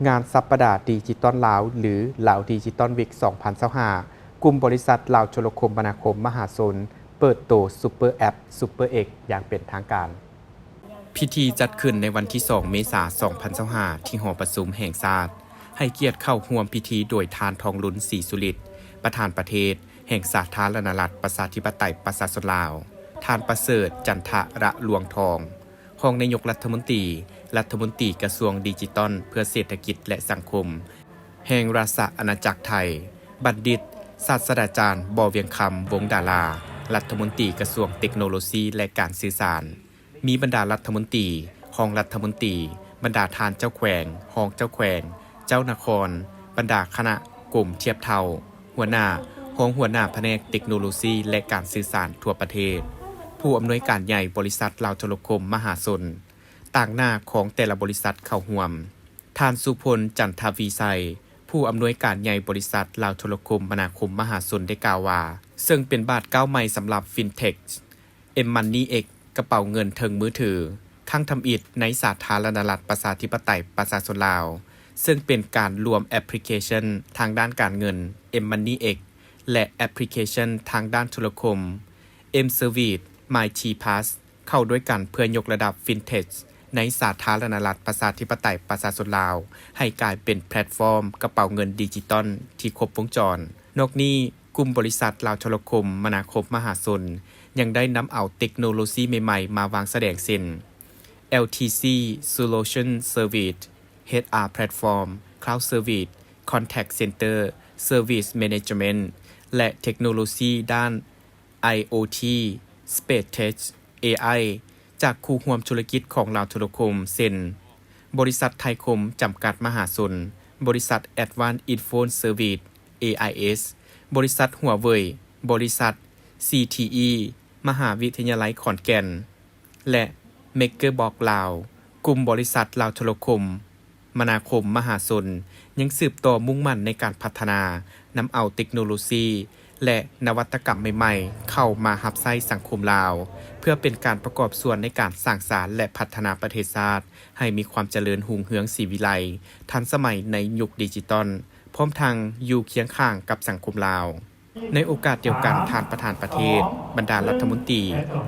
ງານສັບປະດາດິຈິຕອນລາວ ຫຼື ລາວດິຈິຕອນວິກ ສອງພັນຊາວຫ້າ ກຸ່ມບໍລິສັດລາວໂທລະຄົມມະນາຄົມມະຫາຊົນ ເປີດໂຕຊຸບເປີແອັບ ຊຸບເປີເອັກ ຢ່າງເປັນທາງການ. ພິທີຈັດຂຶ້ນໃນວັນທີສອງ ເມສາ ສອງພັນຊາວຫ້າ ທີ່ຫໍປະຊຸມແຫ່ງຊາດ. ໃຫ້ກຽດເຂົ້າຮ່ວມພິທີໂດຍທ່ານ ທອງລຸນ ສີສຸລິດ ປະທານປະເທດແຫ່ງສາທາລະນະລັດ ປະຊາທິປະໄຕ ປະຊາຊົນລາວ, ທ່ານ ປະເສີດ ຈັນທະລະລວງທອງ ຮອງນາຍົກລັດຖະມົນຕີ, ລັດຖະມົນຕີກະຊວງດິຈິຕອນເພື່ອເສດຖະກິດ ແລະ ສັງຄົມ ແຫ່ງລາຊະອານາຈັກໄທ, ບັນດິດ ສາດສະດາຈານ ບໍ່ວຽງຄຳ ວົງດາລາ ລັດຖະມົນຕີກະຊວງເຕັກໂນໂລຊີ ແລະ ການສື່ສານ, ມີບັນດາລັດຖະມົນຕີ, ຮອງລັດຖະມົນຕີ, ບັນດາທ່ານເຈົ້າແຂວງ, ຮອງເຈົ້າແຂວງ, ເຈົ້ານະຄອນ, ບັນດາຄະນະກົມທຽບເທົ່າ, ຫົວໜ້າ, ຮອງຫົວໜ້າພະແນກເຕັກໂນໂລຊີ ແລະ ການສື່ສານທົ່ວປະເທດ, ຜູ້ອຳນວຍການໃຫຍ່ບໍລິສັດລາວໂທລະຄົມມະຫາຊົນ, ຕາງໜ້າຂອງແຕ່ລະບໍລິສັດເຂົ້າຮ່ວມ. ທ່ານ ສຸພົນ ຈັນທະວີໄຊ ຜູ້ອຳນວຍການໃຫຍ່ບໍລິສັດລາວໂທລະຄົມມະນາຄົມມະຫາຊົນ ໄດ້ກ່າວວ່າ ເຊິ່ງເປັນບາດກ້າວໃໝ່ສຳລັບ FinTech M-Money X ກະເປົາເງິນເທິງມືຖື ຄັ້ງທຳອິດໃນສາທາລະນະລັດ ປະຊາທິປະໄຕ ປະຊາຊົນລາວ, ເຊິ່ງເປັນການລວມແອັບພລິເຄຊັນທາງດ້ານການເງິນ M-Money X ແລະ ແອັບພລິເຄຊັນທາງດ້ານໂທລະຄົມ M-Service MyT Pass ເຂົ້າດ້ວຍກັນເພື່ອຍົກລະດັບ FinTech ໃນສາທາລະນະລັດ ປະຊາທິປະໄຕ ປະຊາຊົນລາວ ໃຫ້ກາຍເປັນແພລດຟອມກະເປົາເງິນດິຈິຕອນທີ່ຄົບວົງຈອນ. ນອກນີ້, ກຸ່ມບໍລິສັດລາວໂທລະຄົມມະນາຄົມມະຫາຊົນ ຍັງໄດ້ນຳເອົາເຕັກໂນໂລຊີໃໝ່ໆມາວາງສະແດງ ເຊັ່ນ LTC Solution Service, HR Platform, Cloud Service, Contact Center, Service Management ແລະ ເຕັກໂນໂລຊີດ້ານ IoT, Space Tech, AI ຈາກຄູ່ຮ່ວມທຸລະກິດຂອງລາວໂທລະຄົມ ເຊັ່ນ ບໍລິສັດໄທຄົມຈຳກັດມະຫາຊົນ, ບໍລິສັດ Advanced Info Service, AIS, ບໍລິສັດ Huawei, ບໍລິສັດ CTE, ມະຫາວິທະຍາໄລຂອນແກ່ນ ແລະ MakerBox ລາວ. ກຸ່ມບໍລິສັດລາວໂທລະຄົມມະນາຄົມມະຫາຊົນ ຍັງສືບຕໍ່ມຸ່ງໝັ້ນໃນການພັດທະນາ, ນຳເອົາເຕັກໂນໂລຊີ ແລະ ນະວັດຕະກຳໃໝ່ໆ ເຂົ້າມາຮັບໃຊ້ສັງຄົມລາວ ເພື່ອເປັນການປະກອບສ່ວນໃນການສ້າງສານ ແລະ ພັດທະນາປະເທດຊາດ ໃຫ້ມີຄວາມຈະເລີນຮຸ່ງເຮືອງສີວິໄລ, ທັນສະໄໝໃນຍຸກດິຈິຕອນ, ພ້ອມທັງຢູ່ຄຽງຂ້າງກັບສັງຄົມລາວ. ໃນໂອກາດດຽວກັນ, ທ່ານປະທານປະເທດ, ບັນດາລັດຖະມົນຕີ,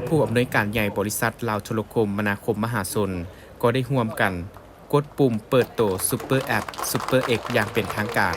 ຜູ້ອຳນວຍການໃຫຍ່ບໍລິສັດລາວໂທລະຄົມມະນາຄົມມະຫາຊົນ ກໍໄດ້ຮ່ວມກັນກົດປຸ່ມເປີດໂຕຊຸບເປີແອັບ ຊຸບເປີເອັກ ຢ່າງເປັນທາງການ.